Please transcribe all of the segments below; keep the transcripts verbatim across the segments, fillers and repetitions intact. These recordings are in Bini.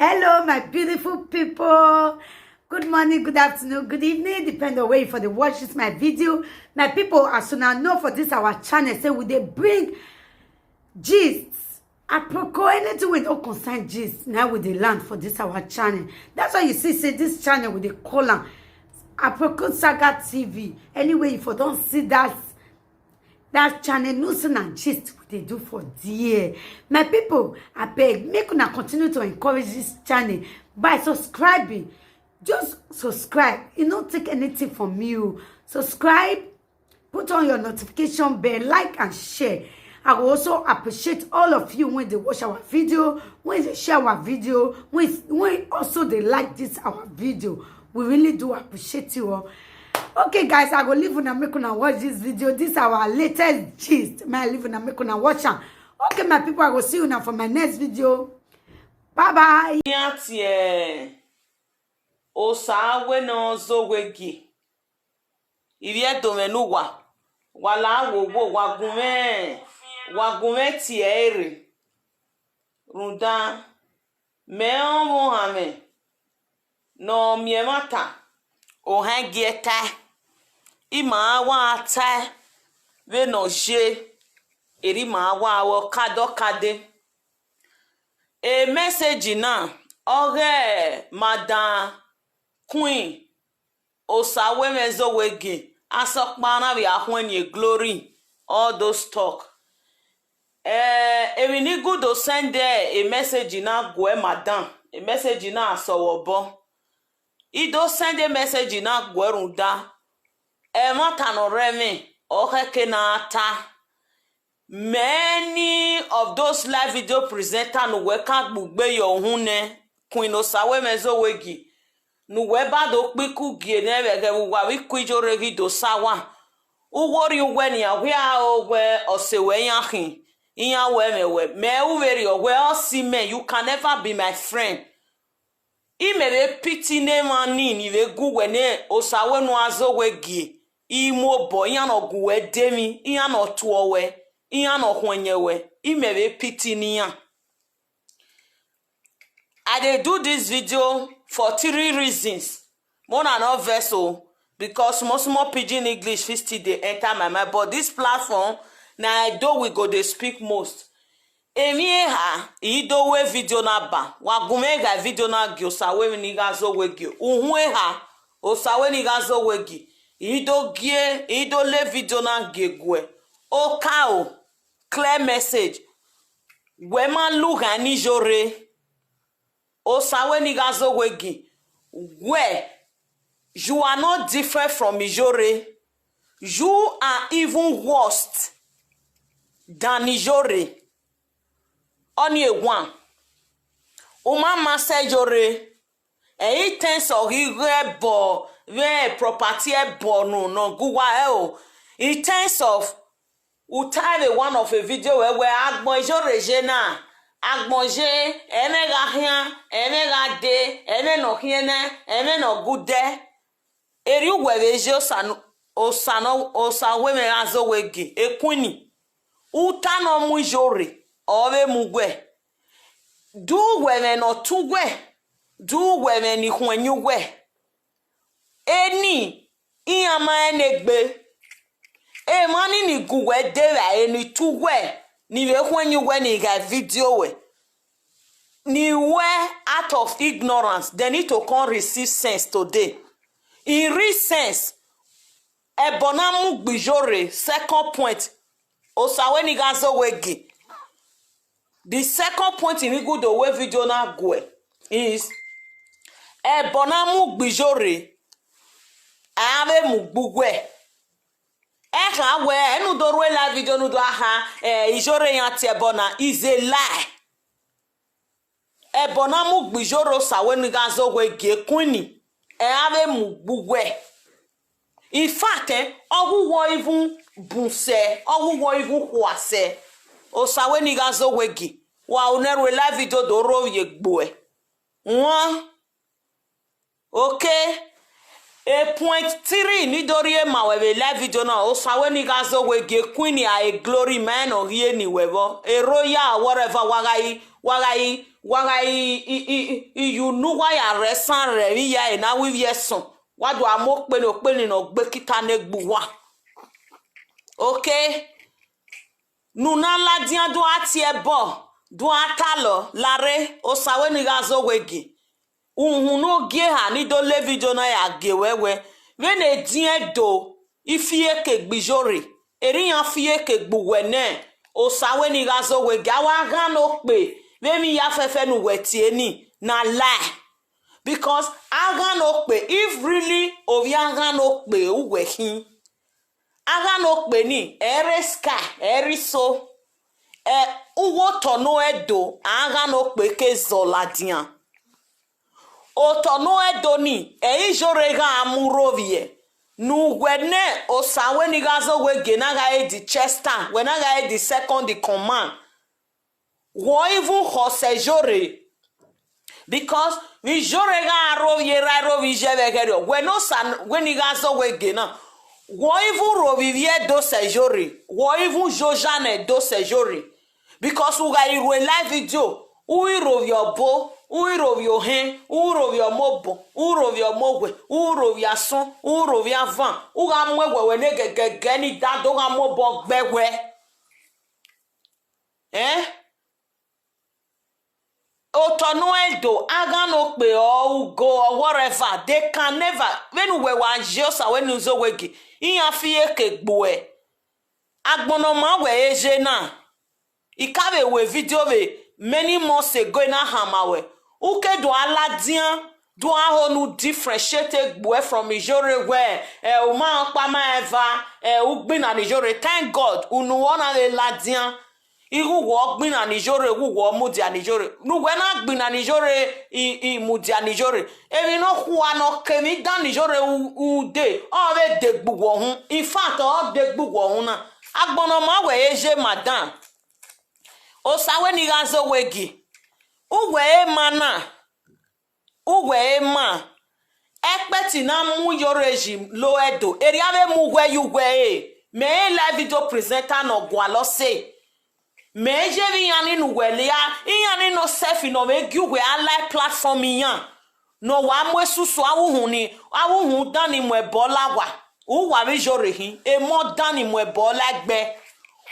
Hello, my beautiful people. Good morning, good afternoon, good evening, depend on where you for dey watch this my video. My people, as una know for this our channel, say we dey bring gist, aproko, anything wey no concern gist, na we dey land for this our channel. That's why you see say this channel we dey call am Aproko Saga T V. Anyway, you for don see that that channel, no say na gist we dey do for there. My people, abeg, make una continue to encourage this channel by subscribing. Just subscribe. E no take anything from you. Subscribe, put on your notification bell, like and share. I will also appreciate all of you when they watch our video, when they share our video, when, when also they like this our video. We really do appreciate you all. Okay, guys, I go leave una, make una watch this video. This our latest gist. May I leave una, make una watch am. Okay, my people, I go see una for my next video. Bye bye. Iran tie Osa wẹ ne ọ zẹ owẹ gie. Ivbi Ẹdo mwẹ ne uwa, wa la wowo, wa gu mwẹ, wa gu mwẹ tie ẹre. Rhunmwuda, mẹ ọmwa ohanmwẹ ne ọ miẹn ẹmwata, ohan gie tae, ima wa tae vbene ọ ye, erha ima wa ru ọkade ọkade. E message na ọghe Madam Queen, Osa wẹ mwẹ zẹ owẹ gie, asọkpa na vbe a khuẹn yin Glory, all those talk. Eh, emwi ne I gu do send e message na guẹ Madam, e message na sẹ vbe obọ. I do send e message na guẹ rhunmwuda, ẹmwata ne ọ rre ẹmwẹ, ọ khẹke ne a ta. Many of those live video presenter ne uwẹ ka gbe ugbe ye uhunmwu nẹ, Queen Osa wẹ mwẹ zẹ owẹ gie, ne uwẹ ba do kpe iku gie nẹ vbe ẹghẹ vbe uwa vbe iku Iyore ghi do sa owa. Uwu orhiọn uwẹ nian, wẹ a ro wẹ ọse ruẹ iran khin, iran ru ẹmwẹ ruẹ, mẹ ru vberriọ wẹ, ọ si mẹ, you can never be my friend. Imẹ vbe pity ne emwa ni, ni vbe gu wẹ ne Osa wẹ ne uwa zẹ owẹ gie, I mu obọ, iran ne ọ gu wẹ de emwi, iran ne ọ tuọ wẹ, iran ne ọ khuẹn yin wẹ, imẹ vbe pity ne iran. I dey do this video for three reasons. Mẹ ọna nọ vẹ so, because small small pidgin English fit still dey enter my mind, but this platform na Edo we go dey speak most. Emwi eha, I do ru video na ba, wa gu mwẹ gha video na gie Osa wẹ emwi ne I gha zẹ owẹ gie. Uhunmwu eha, Osa wẹ ne I gha zẹ owẹ gie, I do gie, I do le video na gie guẹ. Okaro, clear message. Wẹ ma lughan ne Iyore. Osa wẹ ne I gha zẹ owẹ gie. Wẹ, you are not different from Iyore. You are even worse than Iyore. Ọni ewan, u ma ma sẹ Iyore, ẹ i terms of ghi ghe ẹbọ, vbe property ẹbọ ne ọ gu uwa rẹ o. In terms of, u ta vbe one of a video wẹ wẹ agbọn Iyore ye na, agbọn ye, ẹmwẹ gha khian, ẹmwẹ gha dee, ẹmwẹ ne ọ khian nẹ, ẹmwẹ ne ọ gu dẹ. Erriọ uwẹ vbe ye Osa ne, Osa ne, Osa wẹ mwẹ gha zẹ owẹ gie, Queen ni. Uta ne ọ mu Iyore, ọ vbe mu uwẹ. Do uwẹ ẹmwẹ ne ọ tu uwẹ, do uwẹ ẹmwẹ ni khuẹn yin uwẹ. Eni, iran ma rẹn ne egbe. Emwa ni ni gu uwẹ de vbe eni tu uwẹ, ni vbe khuẹn yin uwẹ ni gha video wẹ. Ni wẹ out of ignorance, they need to come receive sense today. In real sense, ẹbọ na mu gbe Iyore, second point, Osa wẹ ne I gha zẹ owẹ gie. The second point ni I gu do ru video na guẹ is, ẹbọ na mu gbe Iyore, a vbe mu gbe uwẹ. Ẹ kha wẹ, ẹ ne u do ru live video ne u do a kha, eh, Iyore iran tie ẹbọ na, is a lie. Ẹbọ na mu gbe Iyore, Osa wẹ ne I gha zẹ owẹ gie, Queen ni, ẹ a vbe mu gbe uwẹ. In fact, eh, ọ ghi wọ ivun bun sẹ, ọ ghi wọ ivun khua sẹ. Osa wẹ ne I gha zẹ owẹ gie, wa ru nẹ ru live video do ro vbe egbe uẹ. Wan. Okay. A point three ni do rhie ma wẹ vbe live video na, Osa wẹ ne I gha zẹ owẹ gie, Queen ni, a e Glory, ma rẹn ne ọ rhie ni wẹ vbọ. A royal, whatever, wa gha i, wa gha i, Wa gha i, i, i, i, iye unu uwa ya rre ẹsan rre vbe iyare na, wẹ ivbi ẹsọn, wa do a mu okpeni, okpeni ne ọ gbe kita ne egbe uwa. Okay? Ne u na ladian do a tie ẹbọ, do a talọ, larre, Osa wẹ ne I gha zẹ owẹ gie. Uhunmwu ne ọ gie eha ni do la video na ya gie wẹ wẹ, vbene ediẹn do, I fi eke gbe Iyore, erha iran fi eke gbe uwẹ nẹ, Osa wẹ ne I gha zẹ owẹ gie. A wa ghan ne okpe, vbe emwi ya fẹfẹ ne uwẹ tie ni, na lie. Because a ghan ne okpe, if really ovbi a ghan ne okpe uwẹ khin, a ghan ne okpe ni, ẹ rre sky, ẹ rre iso. Ẹ, uwu otọ ne ọ do, a ghan ne okpe ke zọ ladian. Otọ ne ọ do ni, ẹ i Iyore gha mu rhovbiẹ, ne uwẹ nẹ, Osa wẹ ne I gha zẹ owẹ gie, na gha re the Chester, wẹ na gha re the second in command. Wẹ even khọ sẹ Iyore, because vbe Iyore gha rhovbiẹ erha, rhovbiẹ iye vbe ẹghẹ rriọ, wẹ ne Osa wẹ ne I gha zẹ owẹ gie na, wẹ even rhovbiẹ ivbi Ẹdo sẹ Iyore, wẹ even ye oja ne Ẹdo sẹ Iyore. Because u gha i ru live video, u i rhovbiẹ ọbo, u i rhovbiẹ ohẹn, u i rhovbiẹ ọmọ obọ, u i rhovbiẹ ọmọ owẹ, u i rhovbiẹ asọn, u i rhovbiẹ avan, u gha mu ẹwẹwẹ ne gẹgẹgẹ ne I da do gha mu obọ gbe wẹ. Ẹn? Otọ ne ọ do, a ghan ne okpe, ọ ugo, ọ whatever, they can never, vbene uwẹ wa ye Osa wẹ ne u zẹ owẹ gie, iran fi eke gbe uẹ. Agbọn ne ọ ma wẹ re ye na, I ka vbe ru video vbe many months ago na hama wẹ, u ke do a ladian, do a ho ne u differentiate egbe uẹ from Iyore wẹ, ẹ, u ma rẹn ọkpa ma rẹn eva, ẹ, u gbinna ne Iyore. Thank God, unu wẹ ọ na vbe ladian. Ighe uwẹ ọ gbinna ne Iyore, ighe uwẹ ọ mudia ne Iyore. Ne uwẹ na gbinna ne Iyore, i, i mudia ne Iyore. Emwi ne ọ khua ne ọ ke emwi dan ne Iyore u, u dee, ọ vbe degbe uwẹ uhunmwu. In fact, ọ degbe uwẹ uhunmwu na. Agbọn ne ọ ma wẹ re ye, madam. Osa wẹ ne I gha zẹ owẹ gie. Uwẹ re ma na. Uwẹ re ma, ẹkpẹti na mu Iyore yi lo Ẹdo, erriọ a vbe mu uwẹ ye uwẹ re, mẹ i re live video presenter ne ọ gualọ sẹ. Mẹ i ye vbe iran ni ne uwẹ lia, iran ni nọ selfie ne ọ vbe gie uwẹ a like platform iran, ne ọ wa mu esusu avbe uhunmwu ni, avbe uhunmwu dan ni mu ẹbọ la owa. Uwa vbe Iyore khin, emọ dan ni mu ẹbọ la egbe.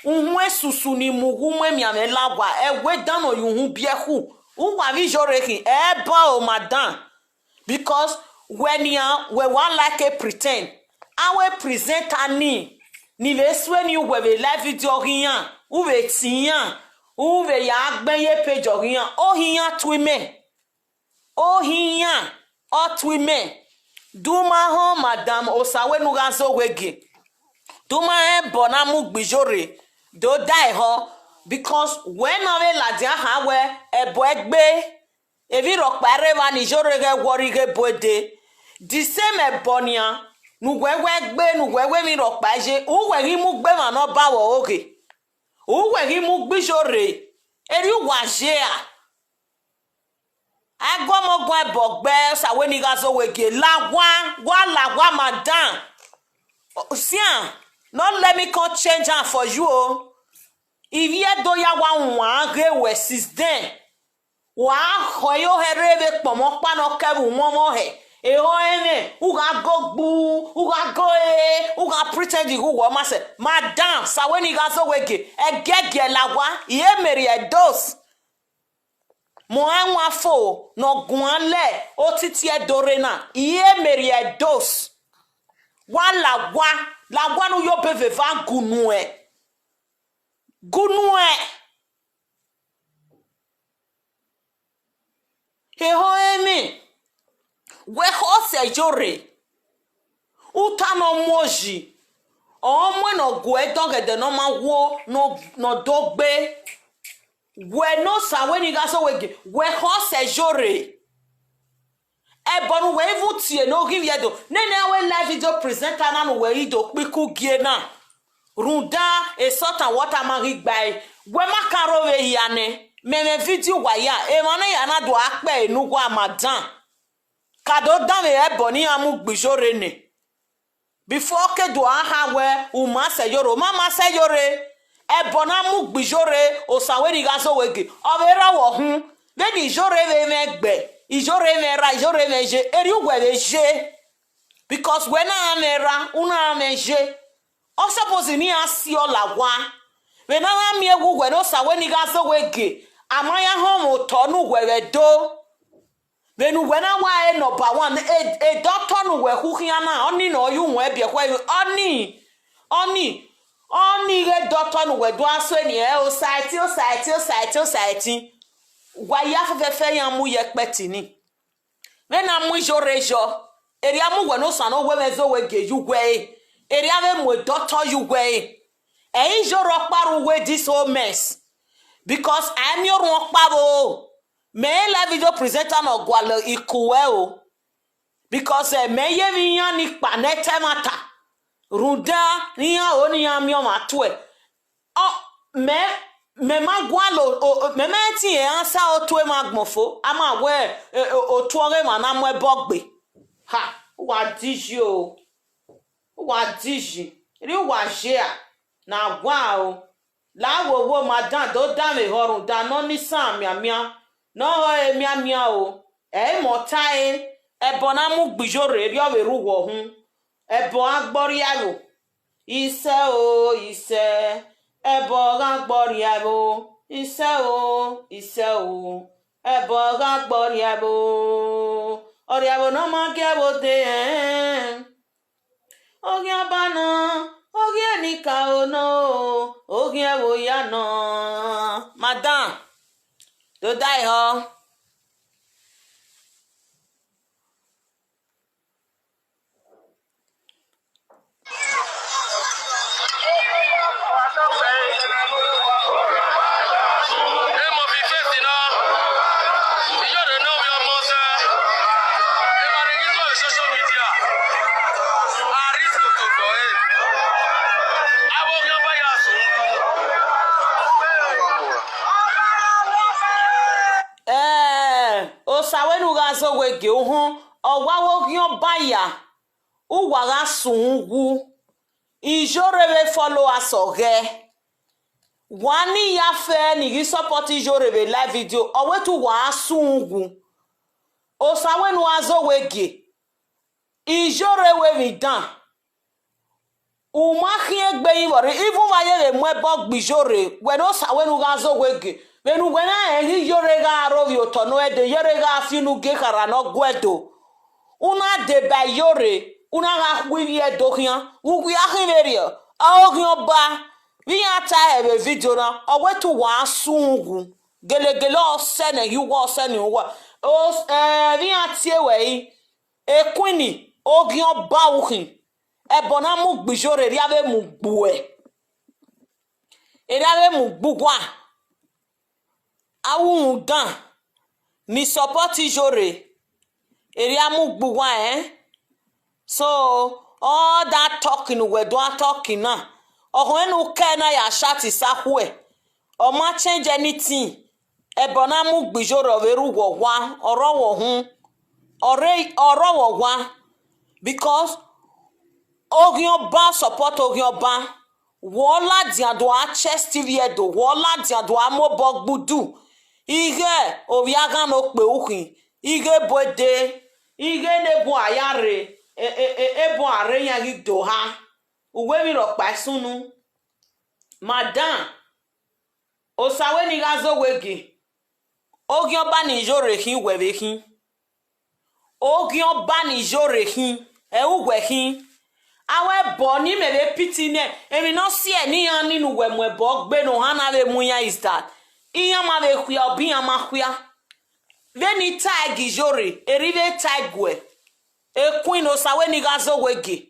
Uhunmwu esusu ni mu uwu mu emianmwẹ la owa, ẹwe dan ne ọ ye uhunmwu biẹ khu. Uwa vbe Iyore khin, ẹbọ o, madam. Because wẹ nian, wẹ wa like pretend. Avbe presenter ni, ni vbe suẹn ni uwẹ vbe live video ọghe iran, u vbe tie iran, u vbe ya gbẹn ye page ọghe iran, ohiẹn iran tu imẹ. Ohiẹn iran ọ tu imẹ. De u ma họn, madam, Osa wẹ ne u gha zẹ owẹ gie. De u ma rẹn ẹbọ na mu gbe Iyore, do da ẹhọ, because wẹ na vbe ladian kha wẹ ẹbọ ẹgbe, evbi rhọkpa rre evba ne Iyore ghẹ wọrri ghe bu dee. The same ẹbọ nian, ne uwẹ wẹ gbe, ne uwẹ wẹ emwi rhọkpa ye, uwẹ ghi mu gbe emwa ne ọ ba vbe ọghe. Uwẹ ghi mu gbe Iyore, erriọ uwa ye ra? A i gu ọmọ guan ẹbọ gbe, Osa wẹ ne I gha zẹ owẹ gie, la owa, wa la owa, madam. Sian, no let me come change am for you o. Ivbi Ẹdo ya wa wan ghe wẹ since then. Wa khọ ẹre ohẹ rre vbe kpọnmwẹ ọkpa ne ọ kẹ vbe uwọnmwẹ ọhẹ. Ehọ ẹmwẹ, u gha go gbu, u gha go e, u gha pretend ghe uwẹ ọ ma sẹ. Madam, Osa wẹ ne I gha zẹ owẹ gie, ẹgiẹgiẹ la owa, I i re Mary Edos. Mu ẹwaẹn fo ne ọ guan lẹ otiti Ẹdo rre na, I i re Mary Edos. Wa la owa, la owa ne u ye obọ eva eva gunu ẹ. Gunu ẹ. Ehọ ẹmwẹ, wẹ khọ sẹ Iyore, uta ne ọ mu oyi, ọ muẹn ne ọ gu ẹdẹ ọghẹdẹ ne ọ ma wo ne ọ, ne ọ do gbe. Wẹ ne Osa wẹ ne I gha zẹ owẹ gie, wẹ khọ sẹ Iyore. Ẹbọ ne uwẹ i vun tie ne oghi ivbi Ẹdo, nene a wẹ live video presenter na ne uwẹ i do kpiku gie na. Rhunmwuda e salt and water ma ghi gba ẹre, wẹ ma ka rro vbe hia nẹ, mẹ mwẹ video uwa ya, emwa ne ya na do a kpẹ ẹre ne uwa, madam. Ka do danmwehọ ẹbọ ne iran mu gbe Iyore nẹ. Before ọ ke do a kha wẹ u ma sẹ Iyore, u ma ma sẹ Iyore. Ẹbọ na mu gbe Iyore, Osa wẹ ne I gha zẹ owẹ gie, ọ vbe rrọọ vbe ọ hun. Vbene Iyore vbe mwẹ gbe, Iyore mwẹ ra, Iyore mwẹ ye, erriọ uwẹ vbe ye. Because wẹ na mwẹ ra, u na mwẹ ye. Ọ suppose ne iran si ọla owa. Vbe ne a na miẹn uwẹ ne Osa wẹ ne I gha zẹ owẹ gie, a ma ya họn mwẹ otọ ne uwẹ vbe Ẹdo. Vbene uwẹ na wa re number one, e, edọtọ ne uwẹ khu khian na, ọnii ne ọ ye uwẹ biẹ khuẹ, ọnii, ọnii, ọnii ghe edọtọ ne uwẹ do a sẹ eni ẹre Osaẹtin, Osaẹtin, Osaẹtin, Osaẹtin. Wa ya fẹfẹfẹ iran mu ye ẹkpẹti ni. Vbene a mu Iyore yọ, erriọ a mu uwẹ ne Osa ne ọ wẹ mwẹ zẹ owẹ gie ye uwẹ ẹre, erriọ a vbe mu edọtọ ye uwẹ ẹre. Ẹ i Iyore ọkpa rre uwu this whole mess, because a i miẹn orhuọn ọkpa vbo. Mẹ i live video presenter ne ọ gualọ iku ruẹ o, because eh, mẹ ye vbe iran ni kpa ne ẹtẹ ẹmwata, rhunmwuda ne iran ro ne iran miẹn ọmwa tuẹ. Ọ, mẹ, mẹ ma gualọ, o, o, mẹ ma rẹn te irẹn sa otu emwa agbọn fo, a ma wẹ, eh, o, otu ọghe emwa na mu ẹbọ gbe. Ha, uwa diyi o, uwa diyi, erriọ uwa ye a, ne a guan o. La wo wo ma dan do danmwehọ rhunmwuda ne ọ ni isan mianmian, ne ọ rẹn ọre mianmian o. Ẹ i mẹ ọ ta ẹre, ẹbọ na mu gbe Iyore erriọ vbe rre uwẹ uhunmwu. Ẹbọ gha gbe ọ rriaevbo, isẹ o, isẹ, ẹbọ gha gbe ọ rriaevbo, isẹ o, isẹ o, ẹbọ gha gbe ọ rriaevbo, ọ rriaevbo ne ọ ma gie ẹvbo dee, oghian ọba nọ, oghian enikaro nọ o, oghian ẹvbo hia nọ. Madam, do da ehọ. Ẹẹn, Osa wẹ ne u gha zẹ owẹ gie uhunmwu, ọ wa vbe oghian ọba ya, uwa gha sun wu. Iyore vbe followers ọghẹ. Wa ni ya fẹ ne I ghi support Iyore vbe live video, ọ wẹ te uwa gha sun wu. Osa wẹ ne u gha zẹ owẹ gie. Iyore wẹ vbe dan. U ma khian egbe yi vbe ọrre, even uwa ye vbe mu ẹbọ gbe Iyore, wẹ ne Osa wẹ ne u gha zẹ owẹ gie, vbene uwẹ na rẹn ghi Iyore gha ro vbe otọ ne ọ dee, Iyore gha fi unu gie kharha ne ọ gu Ẹdo. U na deba Iyore, u na gha khu ivbi Ẹdo khian, uwia khin vberriọ, ọghian ọba, vbe iran tae vbe video na, ọ wẹ te uwa sun wu, gelegele ọsẹ ne ghi uwa, ọsẹ ne uwa, o, eh, vbe iran tie ruẹ ẹre, Queen, oghian ọba ru khin, ẹbọ na mu gbe Iyore, erriọ a vbe mu gbe uẹ, erriọ a vbe mu gbe uwa. A wu rhunmwuda ne I support Iyore, erriọ a mu gbe uwa ẹn. So, all that talking ne uwẹ do a talking na, ọ khọn ne u kẹ na ya chat sa khuẹ, ọ ma change anything. Ẹbọ na mu gbe Iyore, ọ vbe rre uwẹ owa, ọ rre uwẹ uhunmwu, ọ rre, ọ rre uwẹ owa, because oghian ọba support oghian ọba, wẹ ọ ladian do a chest ivbi Ẹdo, wẹ ọ ladian do a mu obọ gbe udu, ighẹ ovbi aghan ne okpia ru khin, ighẹ ebo ẹdẹ, ighẹ ne ebo a ya rre, e, e, e, ebo a rre iran ghi do ha, uwẹ emwi rhọkpa i sunu. Madam, Osa wẹ ne I gha zẹ owẹ gie, oghian ọba ne Iyore khin, uwẹ vbe khin. Oghian ọba ne Iyore khin, ẹ i re uwẹ khin. Avbe ẹbọ ne imẹ vbe pity nẹ, emwi ne ọ si ẹre ne iran ni ne uwẹ mu ẹbọ gbe ne ọ hana vbe mu iran is that iran ma vbe khuia, ọ bu iran ma khuia. Vbene I tae gie Iyore, erriọ I vbe tae guẹ. Queen, Osa wẹ ne I gha zẹ owẹ gie.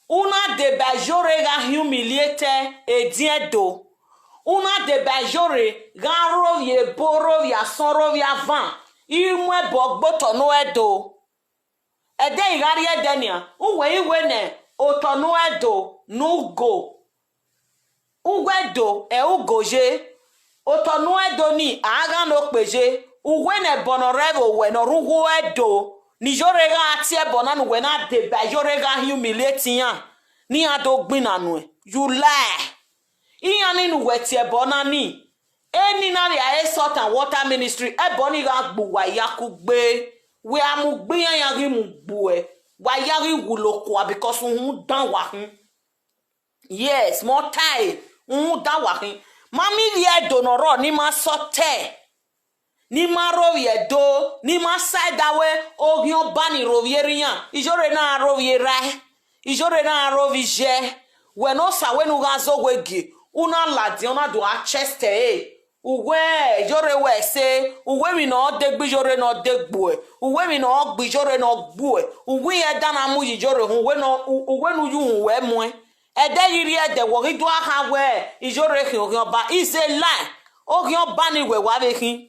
U na deba Iyore gha humiliate ediọn Ẹdo. U na deba Iyore gha rhovbiẹ ebo, rhovbiẹ asọn, rhovbiẹ avan, I mu ẹbọ gbe otọ ne Ẹdo. Ẹdẹ I gha rrie ẹdẹ nian, uwẹ i wẹ ne otọ ne Ẹdo ne u go. Uwẹ Ẹdo, ẹ i re ugo ye. Otọ ne Ẹdo ni, a gha ne okpia ye. Uwẹ ne ẹbọ ne ọ rre ẹvbo uwẹ ne ọ rre uwu Ẹdo, ne Iyore gha tie ẹbọ na ne uwẹ na deba Iyore gha humiliate iran, ne iran do gbinna nuẹn. You lie. Iran ni ne uwẹ tie ẹbọ na ni, Eni na vbe a re Salt and Water Ministry, ẹbọ ni gha gbe uwa ya kugbe, wẹ a mu gbe iran, ya ghi mu gbuẹ, wa ya ghi wulo kua, because uhunmwu dan wa khin. Yes, mẹ ọ tae, uhunmwu dan wa khin. Ma miẹn ivbi Ẹdo ne ọ rrọọ ne ima sọtẹ, ne ima rhovbiẹ Ẹdo, ne ima sa ẹdẹ wẹ oghian ọba ni rhovbiẹ erha iran, Iyore na rhovbiẹ erha, Iyore na rhovbiẹ iyẹ. Wẹ ne Osa wẹ ne u gha zẹ owa gie, u na ladian, u na do a chest ẹre. Uwẹ Iyore wẹ ẹse, uwẹ emwi ne ọ degbe Iyore ne ọ degbuẹ, uwẹ emwi ne ọ gbe Iyore ne ọ gbuẹ, uwẹ irẹn da na mu ye Iyore uhunmwu, uwẹ ne u, uwẹ ne u ye uhunmwu wẹ muẹn. Ẹdẹ ghi rrie ẹdẹ, wẹ ọ ghi do a kha wẹ Iyore khian oghian ọba, is a lie. Oghian ọba ni wẹ wa vbe khin.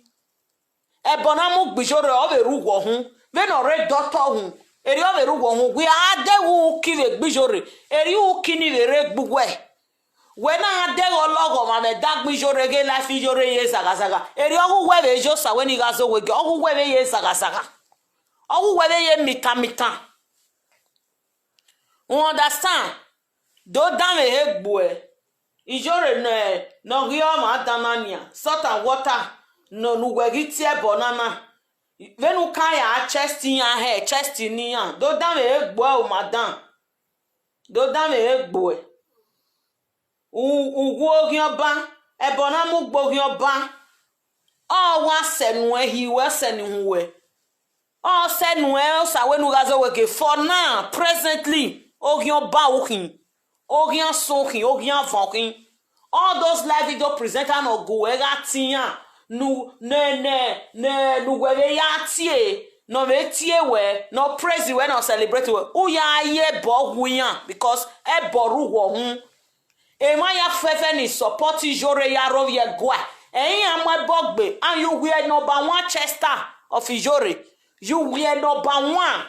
Ẹbọ na mu gbe Iyore, ọ vbe rre uwẹ uhunmwu, vbene ọ rre dọtọ uhunmwu, erriọ ọ vbe rre uwẹ uhunmwu, wẹ a deghẹ u ki vbe gbe Iyore, erriọ u ki ni vbe rre gbe uwẹ. Wẹ na deghẹ ọ lọghọ ọmwa mwẹ dagbọn Iyore, ghe life Iyore ye zaghazagha, erriọ ọghe uwẹ vbe ye Osa wẹ ne I gha zẹ owa gie, ọghe uwẹ vbe ye zaghazagha, ọghe uwẹ vbe ye mitan mitan. U understand? Do danmwehọ gbuẹ, Iyore ne, ne ọ ghi ọmwa dan na nian, Salt and Water, ne, ne uwẹ ghi tie ẹbọ na na. Vbene u kan ya chest iran hẹ, chest ne iran, do danmwehọ gbuẹ, u ma dan. Do danmwehọ gbuẹ. U, u wu oghian ọba, ẹbọ na mu gbe oghian ọba. Ọ wa sẹ nuẹn, hi wẹ sẹ ne uhunmwu wẹ. Ọ sẹ nuẹn, Osa wẹ ne u gha zẹ owa gie, for now, presently, oghian ọba u khin, oghian asọn u khin, oghian avan u khin. All those live video presenter ne ọ gu wẹ gha tie iran, ne, ne, ne, ne, ne uwẹ vbe ya tie, ne ọ vbe tie wẹ, ne ọ praise wẹ, ne ọ celebrate wẹ, u ya ye ẹbọ wu iran, because ẹbọ rre uwẹ uhunmwu. Emwa ya fẹfẹ ni support Iyore ya rhovbiẹ gua, ẹ i iran mu ẹbọ gbe, and you were number one chester of Iyore, you were number one.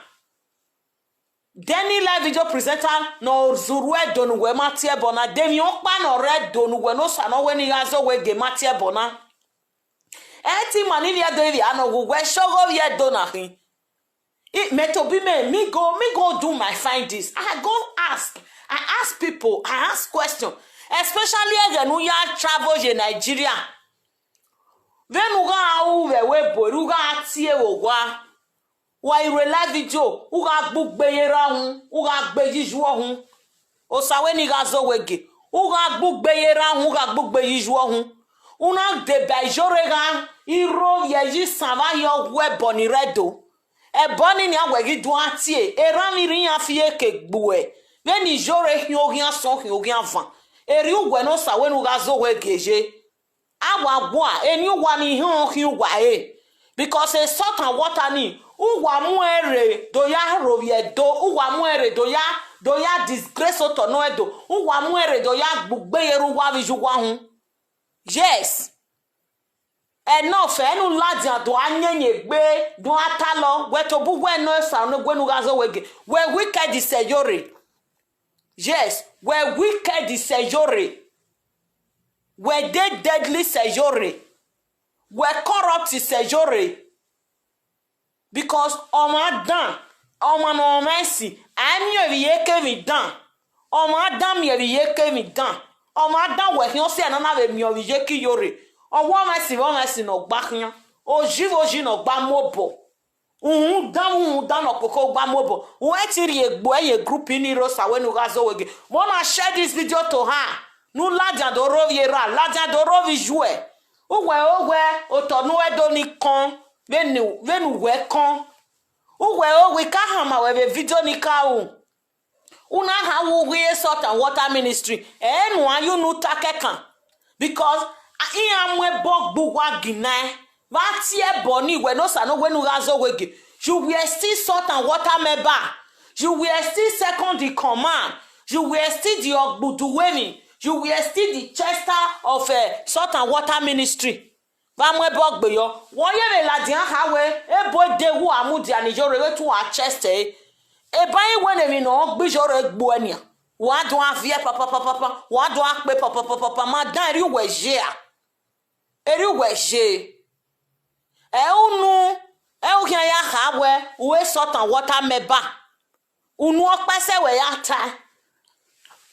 Then live video presenter ne ọ zurhu Ẹdo ne uwẹ ma tie ẹbọ na, de emwi ọkpa ne ọ rre Ẹdo ne uwẹ ne Osa ne ọ wẹ ne I gha zẹ owa gie ma tie ẹbọ na. Ẹ i te ima ni vbe Ẹdo ivbi a nọ ghe uwẹ, sẹ ọghe ovbi Ẹdo na khin. I, mẹ tobọ imẹ, me go, me go do my findings. I go ask, I ask people, I ask question, especially ẹghẹ ne u ya travel ye Nigeria. Vbene u gha ru vbe ẹvbo ebo, erriọ u gha tie vbe owa, wa i rre live video, u gha gbe ugbe ye erha uhunmwu, u gha gbe ye iyuọ uhunmwu. Osa wẹ ne I gha zẹ owa gie, u gha gbe ugbe ye erha uhunmwu, u gha gbe ugbe ye iyuọ uhunmwu. U na deba Iyore gha, I rhovbiẹ ye isan vbe a hiẹ ọghe ẹbọ ni rre Ẹdo. Ẹbọ ni nian wẹ ghi do a tie, erha vbe irẹn iran fi eke gbuẹ, vbene Iyore khian oghian asọn, khian oghian avan. Erriọ uwẹ ne Osa wẹ ne u gha zẹ owa gie ye. A wa gua, eni uwa ni họn khian uwa re. Because e Salt and Water ni, uwa mu ẹn rre do ya rhovbiẹ Ẹdo, uwa mu ẹn rre do ya, do ya disgrace otọ nọ Ẹdo, uwa mu ẹn rre do ya gbe ugbe ye erha uwa vbe iye uwa uhunmwu. Yes. Ẹnọfẹ, ẹne u ladian do a yẹnyẹn egbe, do a talọ, wẹ tobọ uwẹ ne Osa ne wẹ ne u gha zẹ owa gie, wẹ wicked sẹ Iyore. Yes, wẹ wicked sẹ Iyore. Wẹ dey deadly sẹ Iyore. Wẹ corrupt sẹ Iyore. Because ọmwa dan, ọmwa ne ọmwa esi, a i miẹn ovbi iyeke emwi dan. Ọmwa dan miẹn ovbi iyeke emwi dan. Ọmwa dan wẹ khian ọse a na na vbe miẹn ovbi iyeke Iyore. Ọ wẹ ọmwa esi vbe ọmwa esi ne ọ gba khian. Oyi vbe oyi ne ọ gba mu obọ. Uhunmwu dan, uhunmwu dan ne ọ koko gba mu obọ. Wẹ te rhie egbe ye group ni rre Osa wẹ ne u gha zẹ owa gie. Vbọ na share this video to her. Ne u ladian do rhovbiẹ erha, ladian do rhovbiẹ iyuẹ. Uwẹ ro wẹ otọ ne u Ẹdo ni kọn, vbene, vbene uwẹ kọn. Uwẹ ro wẹ I ka hama wẹ vbe video ni ka ru. U na ha wu ughe Salt and Water Ministry, ẹ i nuẹn ye unu ta kẹkan. Because iran mu ẹbọ gbe uwa ginnaẹn. Vbe a tie ẹbọ ni, wẹ ne Osa ne ọ wẹ ne u gha zẹ owa gie, you were still Salt and Water member. You were still second in command. You were still the ọgbudu wemi. You were still the chester of, eh, Salt and Water Ministry. Vbe a mu ẹbọ gbe yọ, wẹ ọ ye vbe ladian kha wẹ, ebo de wu a mudia ne Iyore vbe te uwa chest ẹre. Eba i wẹ ne emwi ne ọ gbe Iyore gbuẹ nian, wa do a viẹ papapapapa, wa do a kpe papapapapa, ma dan erriọ uwẹ ye a. Erriọ uwẹ ye. Ẹ unu, ẹ u khian ya kha wẹ, u e Salt and Water member. Unu ọkpa sẹ wẹ ya tae.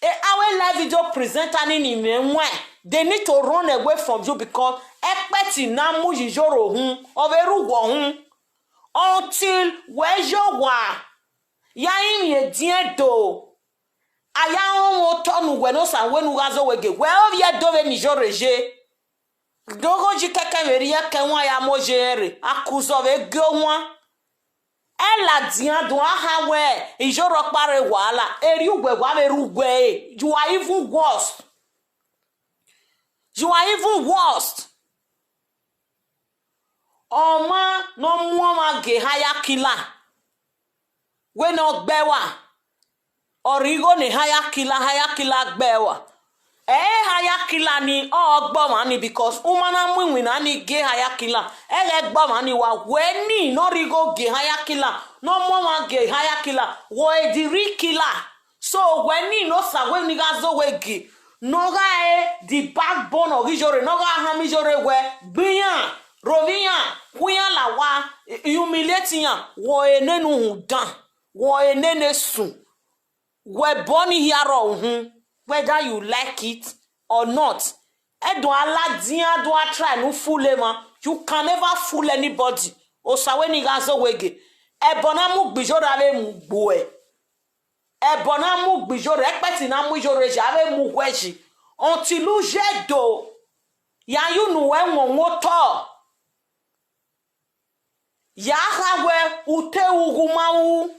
E, avbe live video presenter ni ni mwẹ wẹn, They need to run away from you because ẹkpẹti ne a mu ye Iyore uhunmwu, ọ vbe rre uwẹ uhunmwu. Until wẹ ye owa ya rinmwian ediọn Ẹdo, a ya rọnmwẹ otọ ne uwẹ ne Osa wẹ ne u gha zẹ owẹ gie, wẹ ovbi Ẹdo vbene Iyore ye. Do gho yi kẹkẹ vbe rhie ẹkẹn wan ya mu oye rẹn rre, a ku zọ vbe gie owan. Ẹ ladian do a kha wẹ Iyore ọkpa rre wahala, erriọ uwẹ wa vbe rre uwẹ ẹre, you are even worse. You are even worse. Ọmwa ne ọ mu ọmwa gie hire killer, wẹ ne ọ gbe ẹe ua, ọ rhie igho ne hire killer, hire killer gbe ẹe ua. Ẹ hire killer ni ọ gbe ọmwa ni, because u ma na mu iwinna ni gie hire killer, ẹ ghẹ gbe ọmwa ni ua. Wẹ ni ne ọ rhie igho gie hire killer, ne ọ mu ọmwa gie hire killer, wẹ the real killer. So wẹ ni ne Osa wẹ ne I gha zẹ owẹ gie, ne ọ gha re the backbone ọghe Iyore, ne ọ gha hanmwa Iyore wẹ gbe iran, rovbi iran, khu iran la owa, humiliate iran, wẹ ọre nene uhunmwu dan, wẹ ọre nene esu, wẹ ẹbọ ni hia rrọọ uhunmwu, whether you like it or not. Ẹdẹ a ladian do a try ne u fool emwa, you can never fool anybody. Osa wẹ ne I gha zẹ owẹ gie, ẹbọ ne a mu gbe Iyore a vbe mu gbe uẹ. Ẹbọ ne a mu gbe Iyore, ẹkpẹti ne a mu Iyore ye a vbe mu uwẹ yi. Until u ye Ẹdo, ya ye unu wẹ wọn wọn otọ. Ya kha wẹ u te ru ghe u ma ru,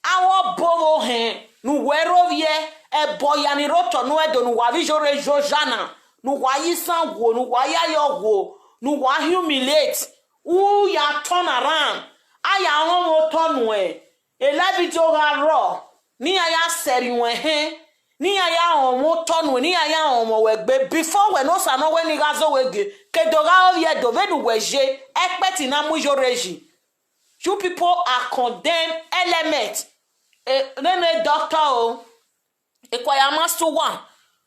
avbe ọbo vbe ohẹn ne uwẹ rre ovbiẹ, ẹbọ hia ni rre otọ ne u Ẹdo ne uwa vbe Iyore ye oja na, ne uwa ye isan wo, ne uwa ye ayọ wo, ne uwa humiliate, u ya turn around, a ya rọnmwẹ otọ nuẹn, e live video gha rrọọ, ne iran ya sẹrriọ ẹnrẹn ehẹn, ne iran ya rọnmwẹ otọ nuẹn, ne iran ya rọnmwẹ owẹ egbe, before wẹ ne Osa ne ọ wẹ ne I gha zẹ owẹ gie, ke do gha re ovbi Ẹdo vbene uwẹ ye, ẹkpẹti ne a mu Iyore yi. You people are condemned element. Eh, nene doctor o, Ekwaya ma sẹ uwa.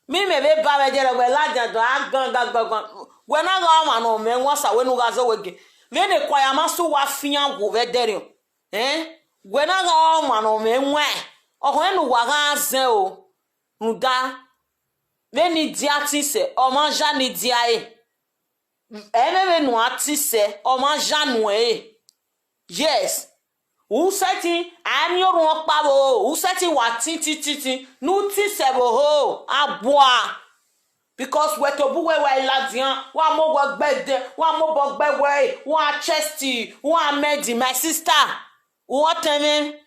Me imẹ vbe ba vbe ẹdẹrẹ wẹ ladian do a gan gan gan gan. Wẹ na gha ọmwa ne ọ mwẹ wan Osa wẹ ne u gha zẹ owẹ gie. Vbene Ekwaya ma sẹ uwa fian wo vbe ẹdẹrẹ. Ẹn, wẹ na gha ọmwa ne ọ mwẹ wan. Ọkhọe ne uwa gha zẹ o. Rhunmwuda, vbene I dia tin sẹ, ọ ma ya ne I dia ẹre. Ẹmwẹ vbene uan tin sẹ, ọ ma ya nuẹn ẹre. Yes. U sẹtin, a miẹn orhuọn ọkpa vbe oro, u sẹtin wa tin tin tin tin, ne u tin sẹ vbe oro, a bua. Because wẹ tobọ uwẹ wa i ladian, wa mu owẹ gbe ẹdẹ, wa mu obọ gbe ẹwẹ, wa chest, wa mẹdi, my sister. U ọtẹn mwẹ,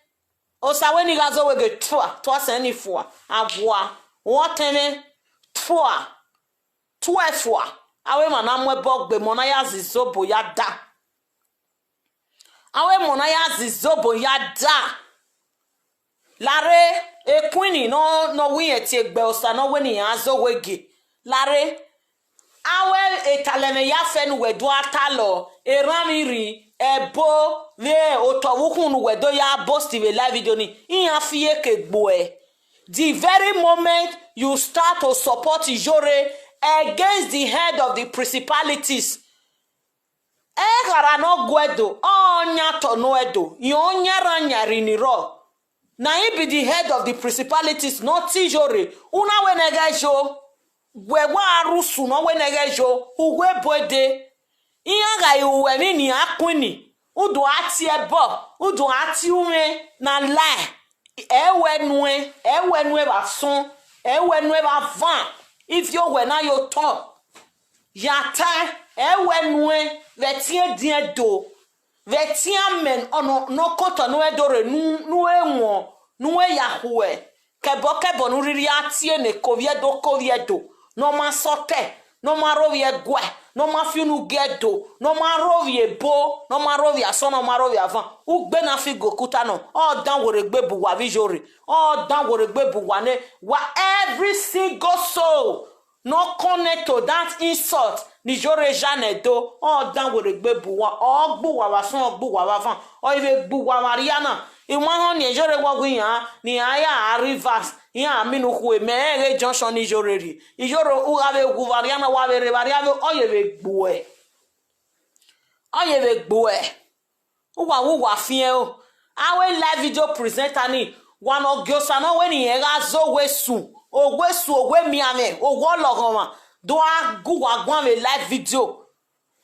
Osa wẹ ne I gha zẹ owẹ gie tua, tua sẹ ni fua, a bua. U ọtẹn mwẹ, tua, tua fua, avbe emwa na mu ẹbọ gbe, emọ na ya zẹ izobo ya da. Avbe emọ na ya zẹ izobo ya da. Lare, equeen ne ọ, ne ọ wẹ irẹn tie gbe Osa ne ọ wẹ ne iran zẹ owẹ gie. Lare, avbe etalẹmwẹ ya fẹ ne uwẹ do a talọ, erhanmwẹ irhi, ẹbo, vbe otọ vbe ukhunmwu ne uwẹ do ya boast vbe live video ni, iran fi iyeke gbe uẹ. The very moment you start to support Iyore against the head of the principalities, ẹghara ne ọ gu Ẹdo, ọ yan otọ ne Ẹdo, rẹn ọ yan erhan yan erhi ni rrọọ. Na him be the head of the principalities ne ọ tie Iyore, u na wẹ ne ẹghẹ yo, wẹ wa rre usun ne ọ wẹ ne ẹghẹ yo, uwu ebo dee. Iran gha ru uwẹ emwi ne iran queen, u do a tie ẹbọ, u do a tie umwẹ ne a lae, ẹ wẹ nuẹn, ẹ wẹ nuẹn vbe asọn, ẹ wẹ nuẹn vbe avan, ivbi owẹ na ye otọ. Ya tae, ẹ wẹ nuẹn vbe ẹtin ediọn Ẹdo, vbe ẹtin amẹ ne ọ, ne ọ ke otọ ne uwẹ do rre ne u, ne u wọn, ne uwẹ ya khuẹ, kẹbọ kẹbọ ne u rhirhi a tie ne eko ovbi Ẹdo, oko ovbi Ẹdo, ne ọ ma sẹ otọ, ne ọ ma rre ovbi ẹguae, ne ọ ma fi unu gie Ẹdo, ne ọ ma rre ovbi ebo, ne ọ ma rre ovbi asọn, ne ọ ma rre ovbi avan, ugbe na fi gie okuta nọ, ọ dan werriegbe bu uwa vbe Iyore, ọ dan werriegbe bu uwa nẹ, wa every single soul ne ọ connect to that insult ne Iyore ya ne Ẹdo, ọ dan werriegbe bu uwa, ọ gbe uwa vbe asọn, ọ gbe uwa vbe avan, ọ i vbe gbe uwa vbe arria na. I ma họn ne Iyore wẹ ọghe iran, ne iran ya Rivers, iran mini ukhue, mẹ rẹn ghe junction ne Iyore rrie. Iyore, u gha vbe wu vbe arria na, wa vbe rre vbe arria vbe, ọ ye vbe gbe uẹ. Ọ ye vbe gbe uẹ. Uwa wu uwa fiẹn o. Avbe live video presenter ni, wa ne ọ gie Osa ne ọ wẹ ne irẹn gha zẹ owẹ esu, owẹ esu, owẹ emianmwẹ, owẹ ọlọghọmwa. Do a gu uwa guan vbe live video.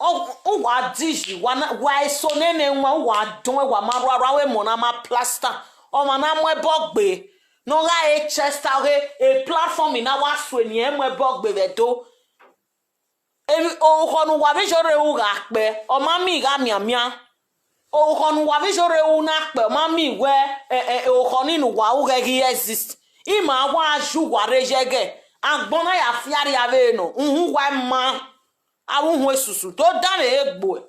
Ọ, uwa diyi, wa na, wa eso nene wan, uwa dọn, wa ma rua rua, avbe emọ na ma plaster. Ọmwa na mu ẹbọ gbe, ne ọ gha re Chester ghe, e platform na wa sue ne irẹn mu ẹbọ gbe vbe Ẹdo. Emwi, orukhọ ne uwa vbe Iyore ru gha kpẹ, ọ ma miẹn gha mianmian. Orukhọ ne uwa vbe Iyore ru na kpẹ, ọ ma miẹn wẹ, ẹ, ẹ, orukhọ ni ne uwa ru ghẹ ghi exist. Ima wa ju uwa rre yẹghẹ, agbọn na ya fiarria vbe nọ, uhunmwu uwa ma, avbe uhunmwu esusu, do danmwehọ egbe uẹ.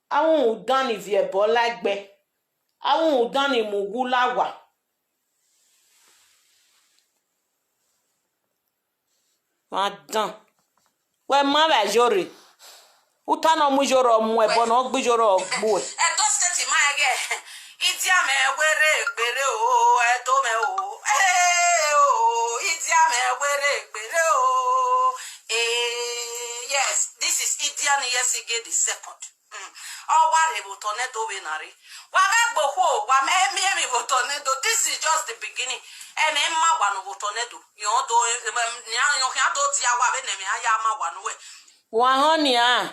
Avbe uhunmwu dan ni viẹ ẹbọ la ẹgbẹ, avbe uhunmwu dan ni mu uwu la owa. Wa dan. Wẹ ma vbe Iyore. Uta ne ọ mu Iyore, ọ mu ẹbọ ne ọ gbe Iyore, ọ gbe uẹ. Edo State ma ẹghẹ, idia mwẹ were gbere o, Ẹdo mwẹ o, eh, o, idia mwẹ were gbere o, eh, yes, this is Idiani Yesige the second. Mm. Ọ wa rhe vbe otọ ne Ẹdo vbe na rre. Wa ghẹ gbe okhuo, wa mẹ miẹn emwi vbe otọ ne Ẹdo. This is just the beginning. Ẹmwẹ ma wa nọ vbe otọ ne Ẹdo. Yọn do, em, em, nian, yọn khian do dia wa vbene ẹmwẹ a ya ma wa nuẹ. Wa họn nian.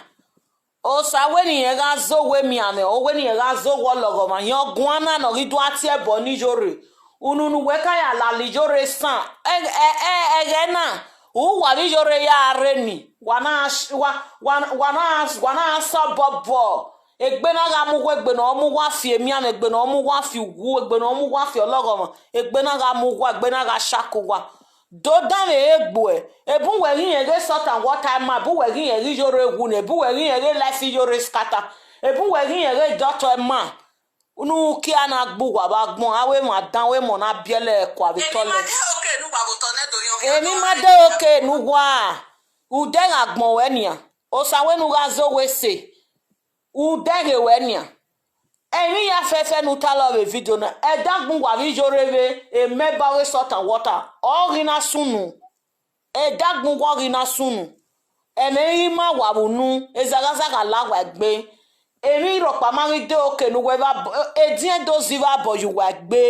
Osa wẹ ne irẹn gha zẹ owẹ mianmwẹ, ọ wẹ ne irẹn gha zẹ owẹ ọlọghọmwa, rẹn ọguan na ne ọ ghi do a tie ẹbọ ne Iyore. Unu ne uwẹ ka ya lele Iyore san, ẹ, ẹ, ẹ, ẹghẹ na, uwa vbe Iyore ya rre ni, wa na, wa, wa, wa na, wa na sẹ obọ bọ, egbe na gha mu uwa, egbe ne ọ mu uwa fi emianmwẹ, egbe ne ọ mu uwa fi uwu, egbe ne ọ mu uwa fi ọlọghọmwa, egbe na gha mu uwa, egbe na gha shake uwa. Do danmwehọ egbe uẹ, ebe uwẹ ghi rẹn ghe salt and water ma, ebe uwẹ ghi rẹn ghe Iyore wu nẹ, ebe uwẹ ghi rẹn ghe life Iyore scatter, ebe uwẹ ghi rẹn ghe dọtọ ma, unu kia na gbe uwa vbe agbọn, avbe emwa dan, avbe emọ na biẹlẹ kua vbe toilet. Emwi ma de oke ne uwa vbe otọ ne Ẹdo yọn khian. Emwi ma de oke ne uwa, udẹ gha gbọn ruẹ nian, Osa wẹ ne u gha zẹ owẹ sẹ, udẹ ghe ruẹ nian. Emwi ya fẹfẹ ne u talọ vbe video na, ẹdagbọn uwa vbe Iyore vbe, emẹ ba ọghe salt and water, ọ ghi na sunu. Ẹdagbọn uwa ọ ghi na sunu. Ẹmwẹ i ma wa vbe unu, ezaghaza gha la wa egbe. Emwi rhọkpa ma ghi de oke ne uwẹ vbe abọ, ediẹn do zẹ vbe abọ ye uwa egbe.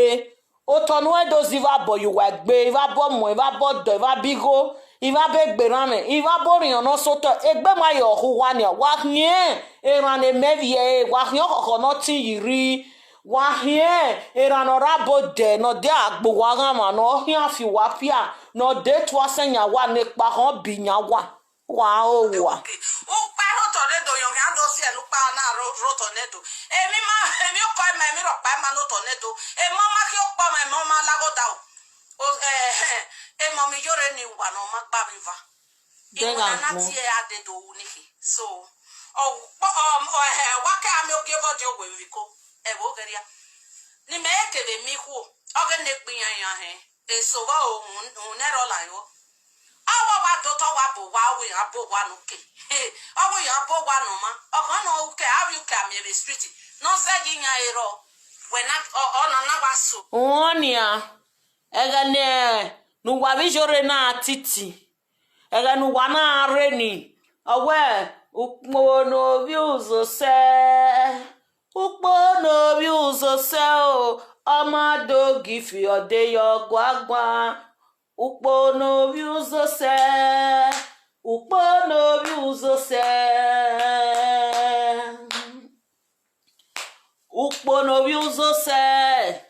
Otọ ne uwẹ do zẹ vbe abọ ye uwa egbe, vbe abọ ọmọ, vbe abọ ọdọ, vbe abọ igho, vbe abọ egbe erhanmwẹ, vbe abọ orhiọn ne ọ sẹ otọ, egbe ma ye ọhọ uwa nian. Wa khian erhan ne mẹ vbiẹ ẹre, wa khian ọkhọkhọ ne ọ tin ye irri, wa khian erhan ne ọ rre abo dẹ, ne ọ dia gbe uwa ghanmwa, ne ọ khian fi uwa fia, ne ọ de tua sẹ yan wa, ne ekpa khọn bi yan wa. Wa ho wa. Ukpa rhotọ ne do yọn khian do si ẹn ukpa na rhotọ ne do. Emwi ma, emwi ọkọ ima, emwi rhọkpa ima ne otọ ne do. Emọ ma khian ọkpa ọmwa, emọ ma lagho da o. O, eh, emọ mi Iyore ni wa ne ọ ma gba mwẹ eva. Iwinna na tie a dede ohu ni khin. So, ọ kpọ, ọ, ọ, eh, wa ke a miẹn ogievọ di owe vbe iko. Ẹvbo ghe rria. Ne imẹ kevbe mi khuo, ọ ghe ne egbe iran iran hẹn. Eso vbe aro, uhunmwu nẹrhẹ ọ la yọ. Ọ wa wa do otọ wa bo owa, ọ wẹ iran bo owa ne oke. Ọ wẹ iran bo owa ne ọmwa. Ọ khọn ne uke, avbe uke a miẹn vbe street. Ne ọ zẹ ye iran erọ. Wẹ na, ọ, ọ nọ na wa so. Uhunmwu nian, ẹghẹ ne, ne uwa vbe Iyore na titi. Ẹghẹ ne uwa na rre ni, ọ wẹ, ukpo ne ovbi uzo sẹ, ukpo ne ovbi uzo sẹ o, ọ ma do gi fi ọde yọ guaguan. Ukpo ne ovbi uzo sẹ, ukpo ne ovbi uzo sẹ. Ukpo ne ovbi uzo sẹ,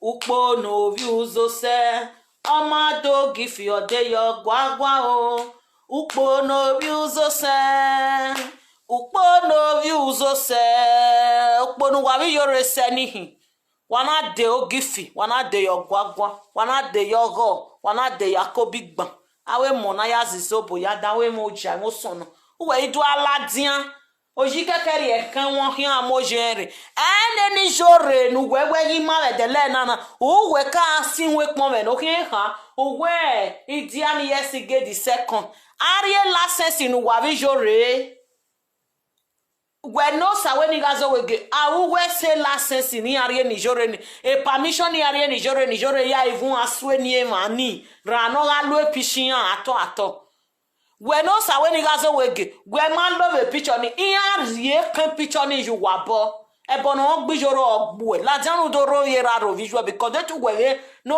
ukpo ne ovbi uzo sẹ, ọ ma do gi fi ọde yọ guaguan o. Ukpo ne ovbi uzo sẹ, ukpo ne ovbi uzo sẹ, ukpo ne uwa vbe Iyore sẹ ni khin. Wa na de ogifi, wa na de yọ guaguan, wa na de yọ ọghọ, wa na de ya kobi gban. Avbe emọ na ya zizobo ya dan, avbe emọ oja, emọ osọnnọ. Uwẹ i do a ladian. Oyi kẹkẹ rhie ẹkẹn wọn khian mu oyi ẹnrẹn. Ẹnẹ ne Iyore ne uwẹ wẹ ghi ma vbe ẹdẹlẹ na na, uwẹ ka si iwẹn kpọnmwẹ ne ọ khian kha, uwẹ Idiani Yesige the second. A rhie license ne uwa vbe Iyore. Wẹ ne Osa wẹ ne I gha zẹ owẹ gie, a ru uwẹ sẹ license ne iran rhie ne Iyore ni, e permission ne iran rhie ne Iyore ni, Iyore ya ivun a sue ni emwa ni, ra ne ọ gha lo picture iran atọ atọ. Wẹ ne Osa wẹ ne I gha zẹ owẹ gie, wẹ ma lo vbe picture ni, iran rhie ekẹn picture ni ye uwa obọ. Ẹbọ ne ọ gbe Iyore ọ gbe uẹ, ladian ne u do rre ovbi erha rre ovbi iyuẹ, because de te uwẹ vbe ne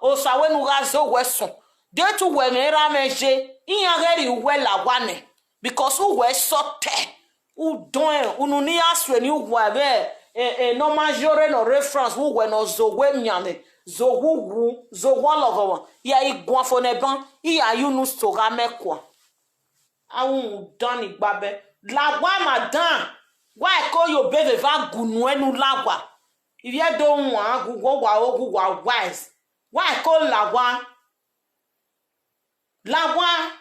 Osa wẹ ne u gha zẹ owẹ sọn. De te uwẹ mwẹ ra mwẹ ye, iran ghẹ rhie uwẹ la owa nẹ, because uwẹ sọtẹ. Udọẹn unu ne iran sue ne uwa vbe, eh, eh, ne ọ ma yore ne ọ rre France, vbe uwẹ ne ọ zẹ owa emianmwẹ, zẹ owa uwu, zẹ owa ọlọghọmwa, ya i guan fo ne ẹban, I ya ye unu so gha mẹ kua. Avbe udan ni gbabẹ. La owa ma dan, wa ẹko ye obọ eva gu nuẹn ne u la owa. Ivbi Ẹdo wan gu uwa, owa ro gu uwa wise. Wa ẹko la owa. La owa.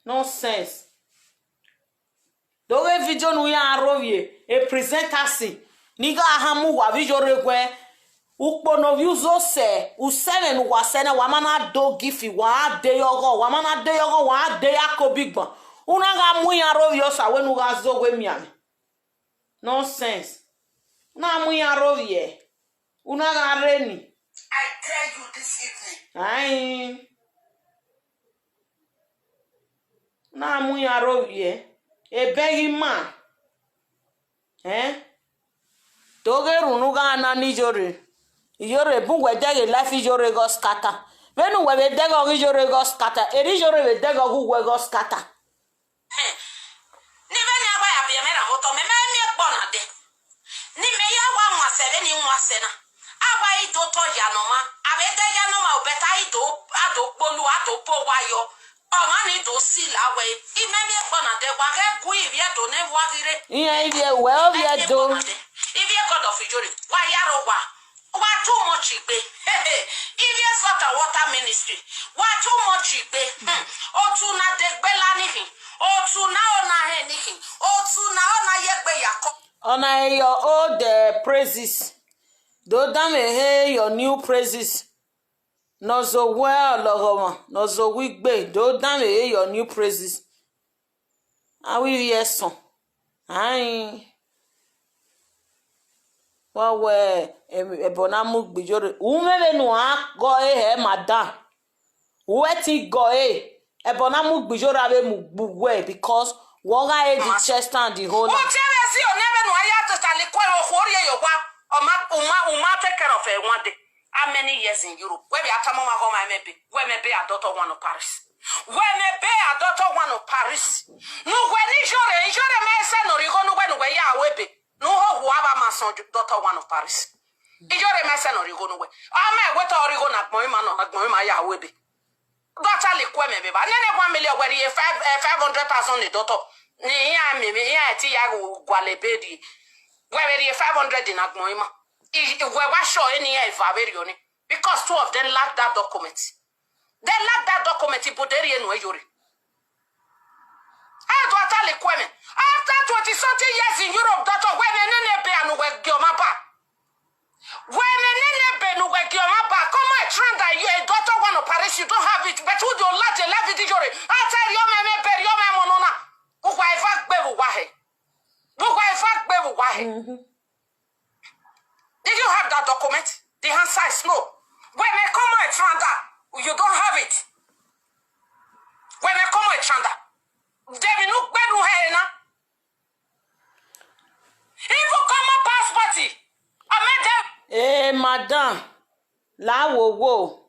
Nonsense. Do ghe video ne u ya rhovbiẹ, e presenter si, ne I gha hama uwa vbe iyore wẹ, ukpo ne ovbi uzo sẹ, usẹ mwẹ ne uwa sẹ na, wa ma na do gift, wa de ye ọghọ, wa ma na de ye ọghọ, wa de ya ke obigban. U na gha mu iran rhovbiẹ, osa wẹ ne u gha zẹ owa emianmwẹ. Nonsense. U na mu iran rhovbiẹ, u na gha rre ni. I tell you this evening. Ain. Na mu iran rhovbiẹ, ebẹ ghi ma. Ẹn? Do ghe erhunmwu gha na ne iyore. Iyore bun wẹ dẹghe life iyore ghọ scatter. Vbene uwẹ vbe dẹghe ọghe iyore ghọ scatter, erha iyore vbe dẹghe ọghe uwẹ ghọ scatter. Ne imẹ ni a wa ya biẹ mwẹ ra vbe otọ mẹ, mẹ miẹn ẹgbọ na dẹ. Ne imẹ ya wa wan sẹ vbene I wan sẹ na. A wa i do otọ ya ne ọmwa, a vbe dẹ ya ne ọmwa, obẹta i do, a do kpolu, a do po owa yọ. Ọmwa ni do sila wẹ, imẹ miẹn ẹgbọ na dẹ, wa ghẹ gu Ivbi Ẹdo ne wa ghi rre. Iran Ivbi Ẹ-, wẹ Ovbi Ẹdo. Ivbi Ẹdo fi iyore, wa ya rre owa. Wa too much igbe. Ivbi Salt and Water Ministry. Wa too much igbe. Hmm. Otu na degbe la ni khin. Otu na ọna hẹn ni khin. Otu na ọna ye egbe ya kọ. Ọna your old, eh, praises. Do danmwehọ your new praises. Ne ọ zẹ owa ọlọghọmwa, ne ọ zẹ owa igbe, do danmwehọ your new praises. Avbe ivbi ẹsọn, ain, wa wẹ, em, ẹbọ na mu gbe iyore. U mwẹ vbene uan gọ ẹre hẹ, madam. U ẹ ti gọ ẹre, ẹbọ na mu gbe iyore avbe mu gbe uwẹ, because wẹ gha re the chest and the owner. Otiẹvbe zi one vbene uan ya totally kue vbe okhuo rrie ye owa, ọ ma, u ma, u ma take care of ẹ one day. How many years in Europe? Wẹ vbe a tama ọmwa ghe ọmwa ẹmwẹ ebe, wẹ mẹ ebe a doctor one of Paris. Wẹ mẹ ebe a doctor one of Paris. Ne uwẹ ne iyore, iyore mẹ sẹ ne ọ rhie igho ne uwẹ, ne uwẹ ya ru ebe. Ne u ho hu avbe ama sọn doctor one of Paris. Iyore mẹ sẹ ne ọ rhie igho ne uwẹ. Ama ẹwe te ọ rhie igho ne agbọn ima nọ, agbọn ima ya ru ebe. Doctor le kue mẹ vbe evba. Nene one million wẹ rhie five, eh, five hundred thousand ne doctor. Ne iran mi, iran ti ya gu-, gualọ ebe rhie. Wẹ vbe rhie five hundred ne agbọn ima. I, wẹ wa sure eni iran eva vbe rhie ọnii. Because two of them lack that document. They lack that document, but they rhie nuẹn iyore. Ẹ do ta le kue mẹ. After twenty something years in Europe, doctor, wẹ mẹ nene ebe a ne uwẹ gie ọmwa ba. Wẹ mẹ nene ebe ne uwẹ gie ọmwa ba. Come on, try that you a doctor one of Paris, you don't have it. But who do you like the life video re? After rhie ọmwa ẹmwẹ ebe, rhie ọmwa ẹmwẹ nọ na. Uwa eva gbe vbe uwa hẹ. Uwa eva gbe vbe uwa hẹ. Did you have that document? The answer is no. Wẹ mẹ come on, try that. You don't have it. Wẹ mẹ come on, try that. Debi nu gbe nu hẹ na. Even come on passport. Amẹ de. Eh, madam, la wo wo.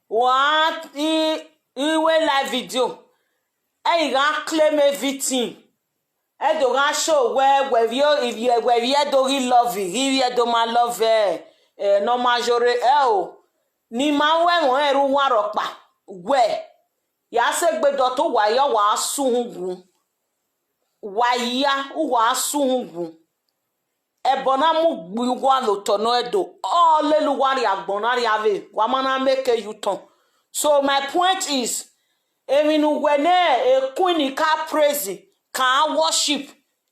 Wa i, i wẹ live video. Ẹ i gha claim everything. Ẹ do gha show wẹ, wẹ vbi o-, ivbi, wẹ vbi Ẹdo ghi love, ghi vbi Ẹdo ma love, eh, eh, ne ọ ma yore, ẹ o. Ne ima ru ẹmwẹ ọnrẹn rre uwa rhọkpa, wẹ, ya sẹ egbe dọtọ uwa ya, wa su uhunmwu. Wa ya, uwa su uhunmwu. Ẹbọ na mu gbe uwa lotọ nọ Ẹdo, ọ lele uwa rrie agbọn na rria vbe, wa ma na make U-turn. So my point is, emwi ne uwẹ ne e queen ka praise, ka worship,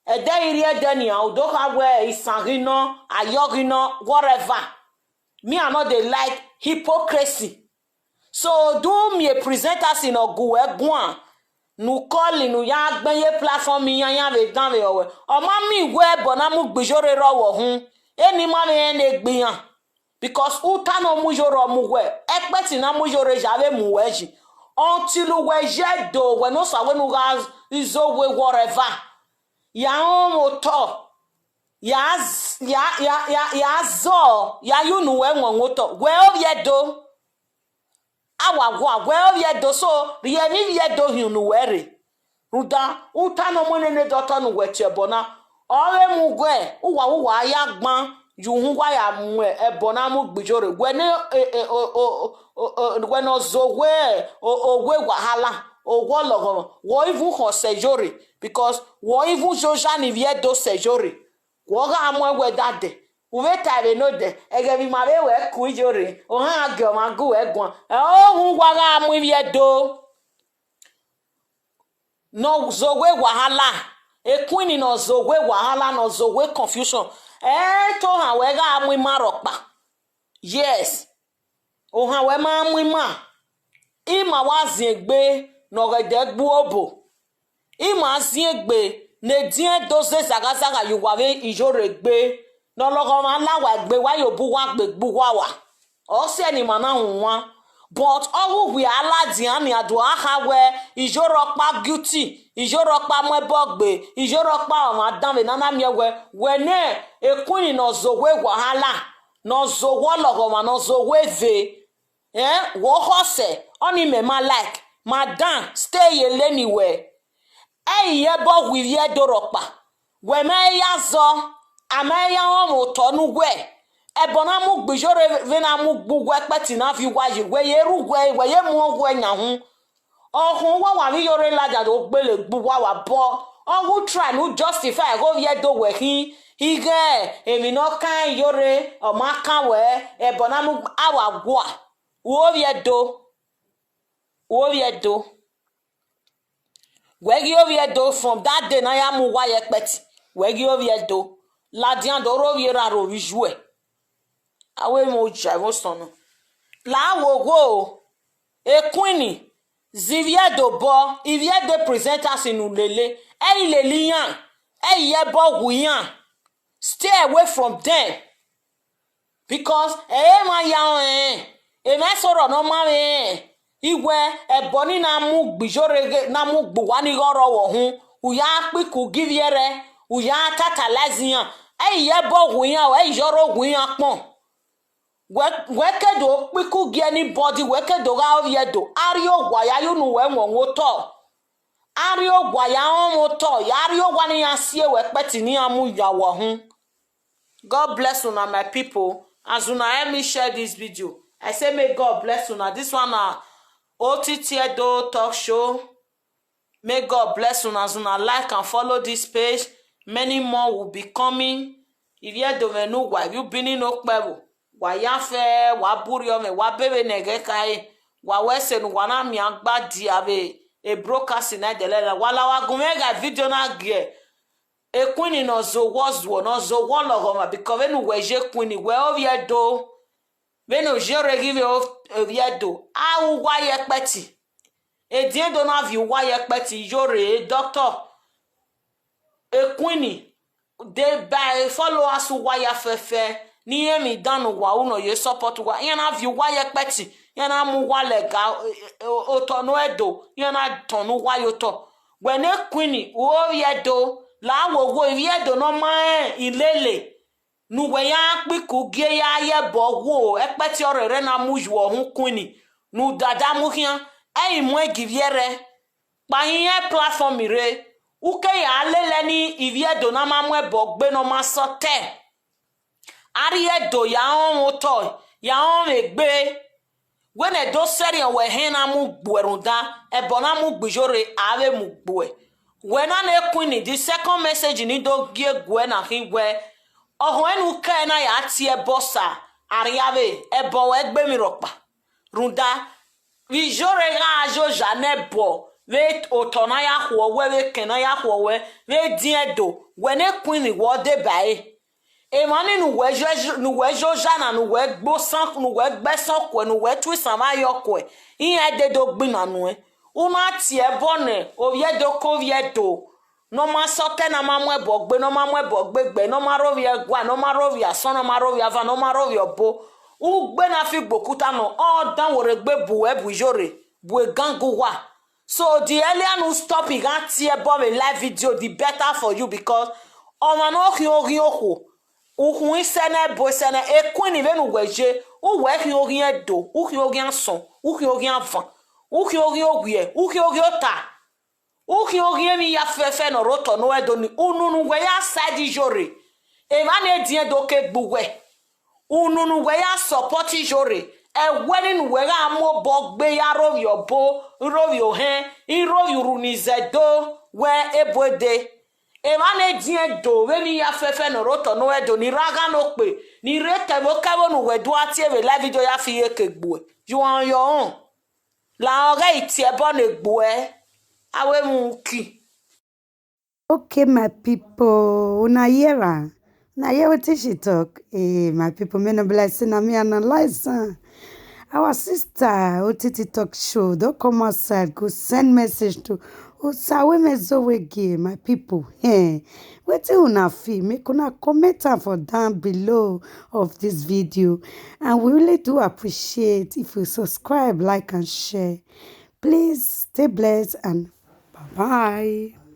ẹdẹ i rrie ẹdẹ nian, u do kha wẹ isan ghi nọ, ayọ ghi nọ, whatever. Me, I no dey like hypocrisy. So do miẹn presenter si ne ọ gu wẹ guan, ne u call, ne u ya gbẹn ye platform iran, iran vbe danmwehọ wẹ. Ọ ma miẹn wẹ ẹbọ na mu gbe iyore rrọọ vbe uhunmwu, eni ma vbe rẹn ne egbe iran. Because uta ne ọ mu iyore ọ mu wẹ, ẹkpẹti ne a mu iyore ya vbe mu wẹ yi. Until uwẹ ye do, wẹ ne Osa wẹ ne u gha izo wẹ whatever. Ya rọnmwẹ otọ, ya z-, ya, ya, ya, ya zọ, ya ye unu wẹ wọn otọ, wẹ Ovbi Ẹdo. A wa guan wẹ ovbi Ẹdo, so rhie emwi ivbi Ẹdo hin unu wẹ rre. Rhunmwuda uta ne ọ mu nene dọtọ ne uwẹ tie ẹbọ na, ọ vbe mu wẹ uwa uwa ya gban ye uhunmwu uwa ya mu ẹbọ na mu gbe Iyore, wẹ ne wẹ ne ọ zẹ owẹ, owẹ wahala, owẹ ọlọghọmwa, wẹ even khọ sẹ Iyore, because wẹ even zozha ne ivbi Ẹdo sẹ Iyore. Wẹ ọ gha mu ẹwẹ dadẹ, u vbe ta vbe nodẹ, ẹghẹ vbe ima vbe wẹ ku Iyore, ohan gie ọmwa gu wẹ guan, ẹ, uhunmwu uwa gha mu ivbi Ẹdo. Ne ọ zẹ owẹ wahala, e queen ne ọ zẹ owẹ wahala, ne ọ zẹ owẹ confusion, ẹ i to ohan wẹ gha mu ima rhọkpa. Yes, ohan wẹ ma mu ima, ima wa ziengbe ne ọ ghẹ dẹ gbe uobo. Ima ziengbe ne ediẹn do zẹ zaghazagha ye uwa vbe Iyore gbe, ne ọlọghọmwa la uwa egbe, wa ye obọ uwa gbe gbe uwa wa. Ọ sẹ ne ima na wan. But ọ ghi wia ladian nian do a kha wẹ Iyore ọkpa guilty, Iyore ọkpa mu ẹbọ gbe, Iyore ọkpa ọmwa danmwẹ ne a na miẹn wẹ, wẹ ne e queen ne ọ zẹ owẹ wahala, ne ọ zẹ owẹ ọlọghọmwa, ne ọ zẹ owẹ eve. Ẹn, wẹ ọ khọ sẹ, ọnii mẹ ma like. Madam, stay ye lane wẹ. Ẹ i ye ẹbọ hu ivbi Ẹdo rhọkpa. Wẹ ma ya zọ, a ma ya rọnmwẹ otọ ne uwẹ. Ẹbọ na mu gbe Iyore vbe na mu gbe uwẹ ẹkpẹti na viọ uwa ye, wẹ ye rre uwẹ, wẹ ye mu uwẹ yan uhunmwu. Ọkhọn uwa wa vbe Iyore ladian do gbele gbe uwa wa bọ. Ọ ghi try ne u justify ẹghẹ ovbi Ẹdo wẹ khin, ighẹ emwi ne ọ kan Iyore, ọ ma kan wẹ, ẹbọ na mu a wa gua. Uwẹ ovbi Ẹdo, uwẹ ovbi Ẹdo. Wẹ ghi ovbi Ẹdo from that day ne a ya mu uwa ye ẹkpẹti, wẹ ghi ovbi Ẹdo. Ladian do rre ovbi erha rre ovbi iyuẹ. A wẹ emwi oja ẹmwẹ osọnnọ. La wo gho, e queen, zẹ ivbi Ẹdo obọ, ivbi Ẹdo presenters ne u lele, ẹ i lele iran, ẹ i ye ẹbọ hu iran. Stay away from them. Because ẹ i re emwa ya rẹn, emwa ẹsorọ ne ọ ma vbe rẹn. Iwẹ, ẹbọ ni na mu gbe Iyore ghe, na mu gbe uwa ni ghe ọ rrọọ vbe uhunmwu, u ya kpiku gie ivbi Ẹdo, u ya tantalize iran. Ẹ i ye ẹbọ hu iran o, ẹ i ye ọrhọ hu iran kpọn. Wẹ, wẹ ke do kpiku gie anybody, wẹ ke do gha ovbi Ẹdo, a rrie owa ya ye unu wẹ wọn otọ. A rrie owa ya rọnmwẹ otọ, ya rrie owa ne iran sie wẹ ẹkpẹti ne iran mu ya wẹ uhunmwu. God bless una, my people. As una help me share this video, I say may God bless una. This one na O T T Edo Talk Show. May God bless una as una like and follow this page. Many more will be coming. Ivbi Ẹdo mwẹ ne uwa, ivbi Ubini ne okpẹvbo, wa ya fẹ, wa burriọ mwẹ, wa bevbe ne ẹghẹ khare, wa wẹ ẹse ne uwa na miẹn gba dia vbe e broadcast na dẹlẹla. Wa la wa gu mwẹ gha video na gie e queen ne ọ zẹ owẹ ọzuọ, ne ọ zẹ owẹ ọlọghọmwa, because vbene uwẹ ye queen, wẹ ovbi Ẹdo, vbene Iyore ghi vbe ovbi Ẹdo, a ru uwa ye ẹkpẹti. Ediẹn do na viọ uwa ye ẹkpẹti, Iyore, doctor, e queen, de ba e followers uwa ya fẹfẹ, ne irẹn emwi dan ne uwa ru ne ọ ye support uwa, iran na viọ uwa ye ẹkpẹti, iran na mu uwa lẹga, otọ ne Ẹdo, iran na tọn ne uwa ye otọ. Wẹ ne queen, wẹ ovbi Ẹdo, la wo wo ivbi Ẹdo ne ọ ma rẹn ilele, ne uwẹ ya kpiku gie ya ye ẹbọ wo ẹkpẹti ọrẹrẹ na mu yu ọhun queen, ne u dada mu khian, ẹ i muẹn gie ivbi Ẹdo. Kpa hin iran platform rre, u ke ya lele ne ivbi Ẹdo na ma mu ẹbọ gbe ne ọ ma sẹ otọ. A rhie Ẹdo ya rọnmwẹ otọ, ya rọnmwẹ egbe. Wẹ ne Ẹdo sẹrriọ wẹ hẹn na mu gbuẹ rhunmwuda ẹbọ na mu gbe Iyore, a vbe mu gbuẹ. Wẹ na ne queen, the second message ni do gie guẹ na khin wẹ, ọhọn ẹre ne u kẹ na ya tie ẹbọ sa, arriavbe, ẹbọ wẹ gbe emwi rhọkpa. Rhunmwuda, vbe Iyore gha zozha ne ẹbọ, vbe otọ na ya khuọ wẹ, vbe ekẹn na ya khuọ wẹ, vbe ediẹn Ẹdo, wẹ ne queen wẹ ọ deba ẹre. Emwa ni ne uwẹ zẹ-, ne uwẹ zozha na, ne uwẹ gbe osan, ne uwẹ gbe ẹsọn kuẹ, ne uwẹ tu isan vbe ayọ kuẹ, iran dede ogbinna nuẹn. U na tie ẹbọ nẹ ovbi Ẹdo ke ovbi Ẹdo, ne ọ ma sẹ otọ, ne ọ ma mu ẹbọ gbe, ne ọ ma mu ẹbọ gbe gbe, ne ọ ma rre ovbi ẹguae, ne ọ ma rre ovbi asọn, ne ọ ma rre ovbi avan, ne ọ ma rre ovbi ọbo. Ugbe na fi gbe okuta nọ, ọ dan wo rre egbe bu ẹ bu Iyore, bu egangan uwa. So the earlier ne u stop gha tie ẹbọ vbe live video, the better for you, because ọmwa ne ọ khian oghian okhuo, u khuẹn isẹ nẹ, ẹbọ isẹ nẹ, e queen vbene uwẹ ye, Uwẹ khian oghian Ẹdo, u khian oghian asọn, u khian oghian avan, u khian oghian owiẹ, u khian oghian ota, u khian oghian emwi ya fẹfẹ ne ọ rre otọ ne uwẹ do ni, unu ne uwẹ ya side Iyore, emwa ne ediẹn do ke gbe uwẹ. Unu ne uwẹ ya support Iyore, ẹwẹ nii ne uwẹ gha mu obọ gbe ya rhovbiẹ obo, rhovbiẹ ohẹn, I rhovbiẹ urhu ni zẹ do wẹ ebo ede. Emwa ne ediẹn do vbene I ya fẹfẹ ne ọ rre otọ ne uwẹ do ni rre aghan ne okpe, ni rre kẹvbokẹvbo ne uwẹ do a tie vbe live video ya fi iyeke gbuẹ. You are on your own. La ọghe I tie ẹbọ ne egbuẹ, avbe emwuki. Okay, my people, una hear am? Una hear wetin she talk? Eh, my people, may no be like say na me analyze am. Our sister, O T T Talk Show, don come outside, go send message to Osawe Mezowe Gie, my people. Eh, wetin una feel? Make una comment am for down below of this video. And we really do appreciate if you subscribe, like, and share. Please stay blessed and bye-bye.